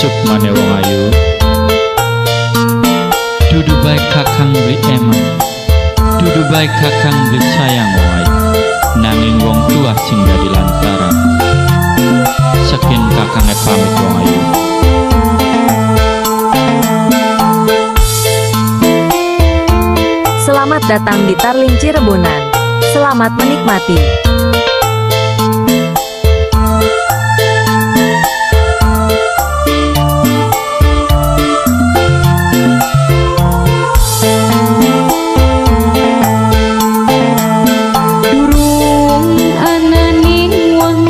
Sukmane wong ayu. Dudu bae kakang beli eman, dudu bae kakang beli sayang wong ayu. Nanging wong tua sing dadi lantaran. Sekin kakange pamit wong ayu. Selamat datang di Tarling Cirebonan. Selamat menikmati. Durung ananing wong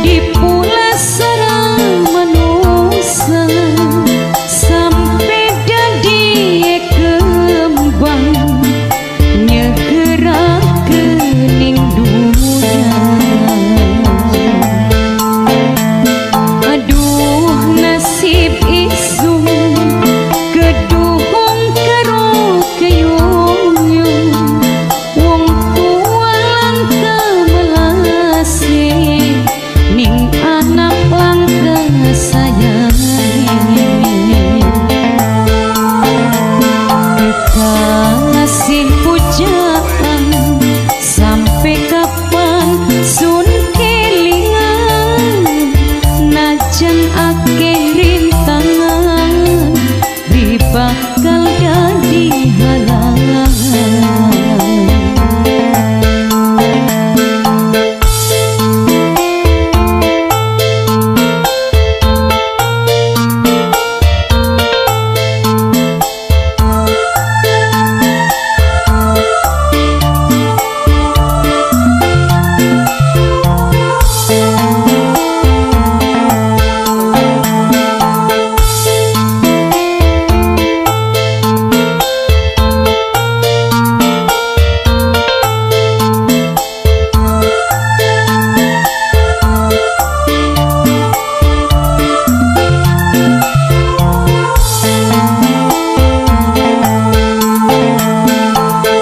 dipulasara manusa sampe dadi kembang nyegeraken ning dunya. Aduh nasib isung keduhung karo keyung wong tua langka melase ning anak langka sayange. Kekasih pujaan sampai kapan sun kelingan najan akeh rintangan beli bakal dadi halangan.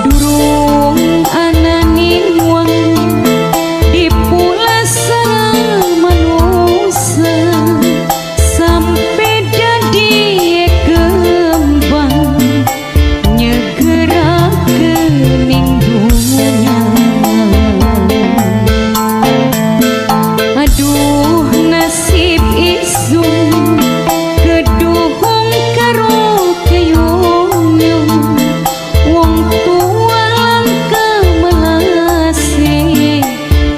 Durung ananing wong dipulasara manusa sampe dadi kembang nyegeraken ning dunya. Aduh nasib isung keduhung karo keyung wong tua langka melase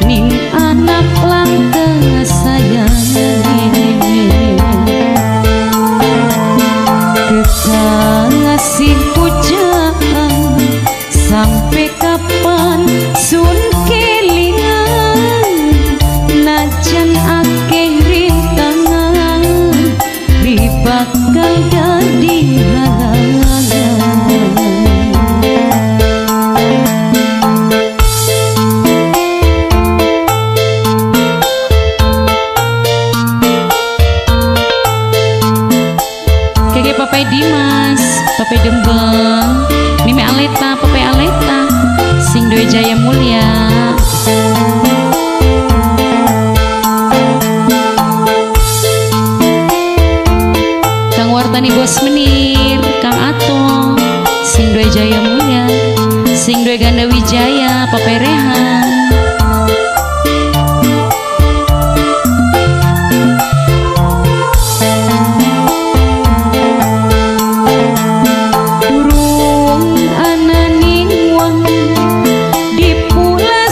ning anak langka sayange. Kekasih pujaan sampai kapan sun kelingan najan akeh rintangan beli bakal dadi halangan. Keke Papai Dimas, Papai Dembeng, Mimi Aleta, Papai Aleta, sing duwe jaya mulia. Kang Wartani Bos Menir, Kang Ato, sing duwe jaya mulia, sing duwe Ganda Wijaya, Papai Rehan. Durung ananing wong dipulasara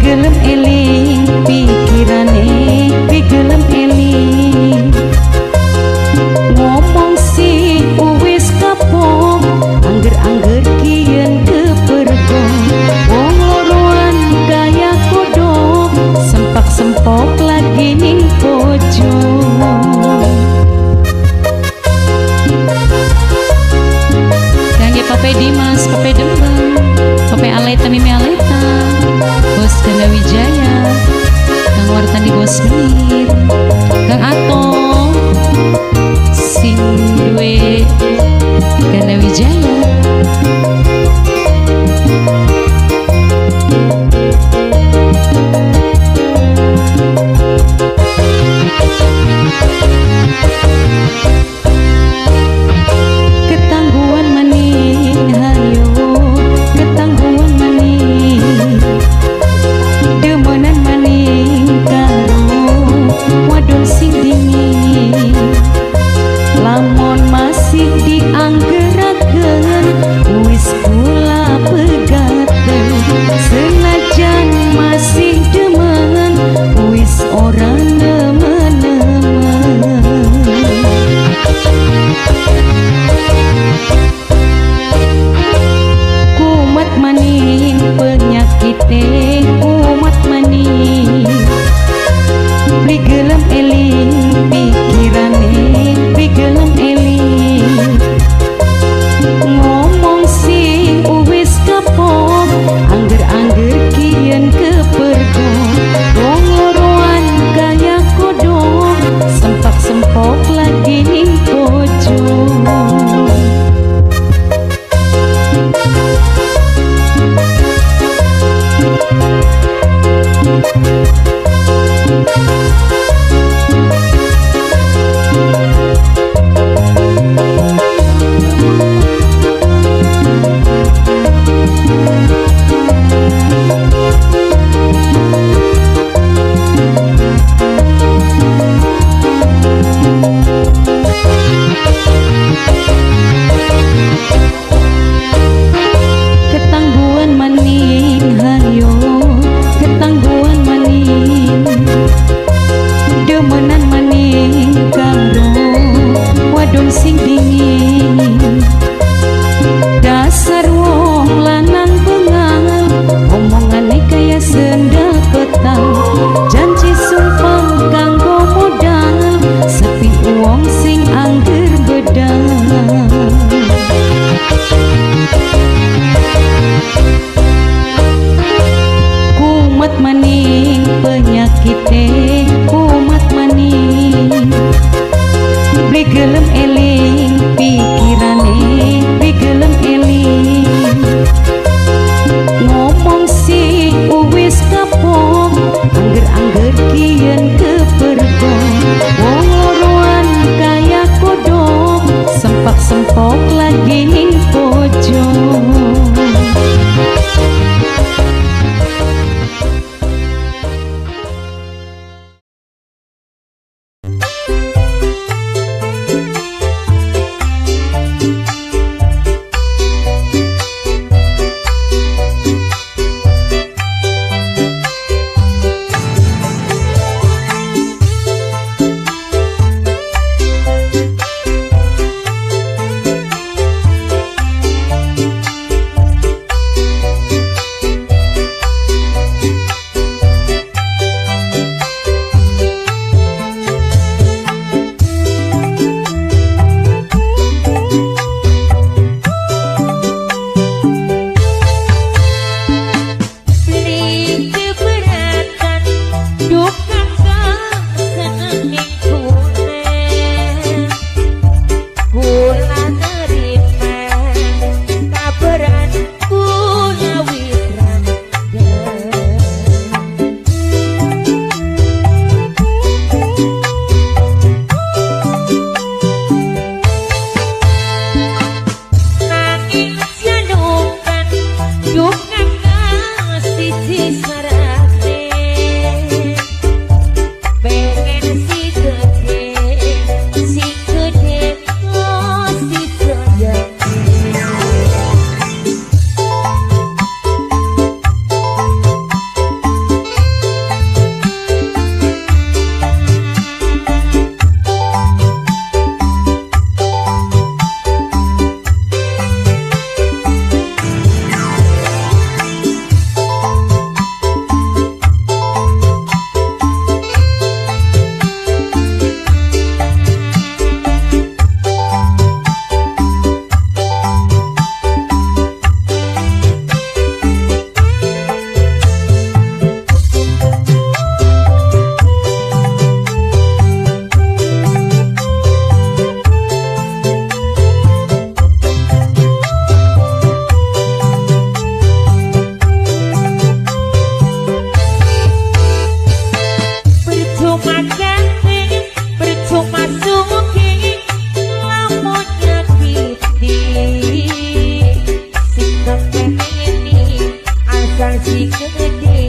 gelem eling pikirane, beli gelem eling. Ngomong sih wis kapok, angger-angger kiyen kepergok. Wong loroan kaya kodok, sempak-sempok lagi ning pojok. Kangge Pape Dimas, Pape Dembang, Pape Aleta Mimi Aleta, Bos Ganda Wijaya, Kang Wartani Bos Menir, Kang Ato, sing duwe Ganda Wijaya. Ketangguhan maning hayo, ketangguhan maning, demenan maning karo wadon sing dingin. Lamun masih dianggeraken, wis kula pegaten. Senajan masih demen, wis ora nemen-nemen. Kumat maning penyakite, kumat maning, beli gelem eling pikirane, beli gelem eling. Ngomong sing wis kapok, angger-angger kiyen kepergok. Wong loroan kaya kodok, sempak-sempok lagi ning pojok. Ketangguhan maning hayo, ketangguhan maning, demenan maning karo wadon sing dingin. Dasar wong lanang bengal, omongane kaya sendal petang. Janji sumpah kanggo modal, sepi wong sing angger bedal. Kumat maning penyakite, kumat maning, beli gelem eling pikirane, beli gelem eling. Ngomong sih wis kapok, angger-angger kiyen kepergok. Wong loroan kaya kodok, sempak-sempok lagi ning pojok. Kang si gede.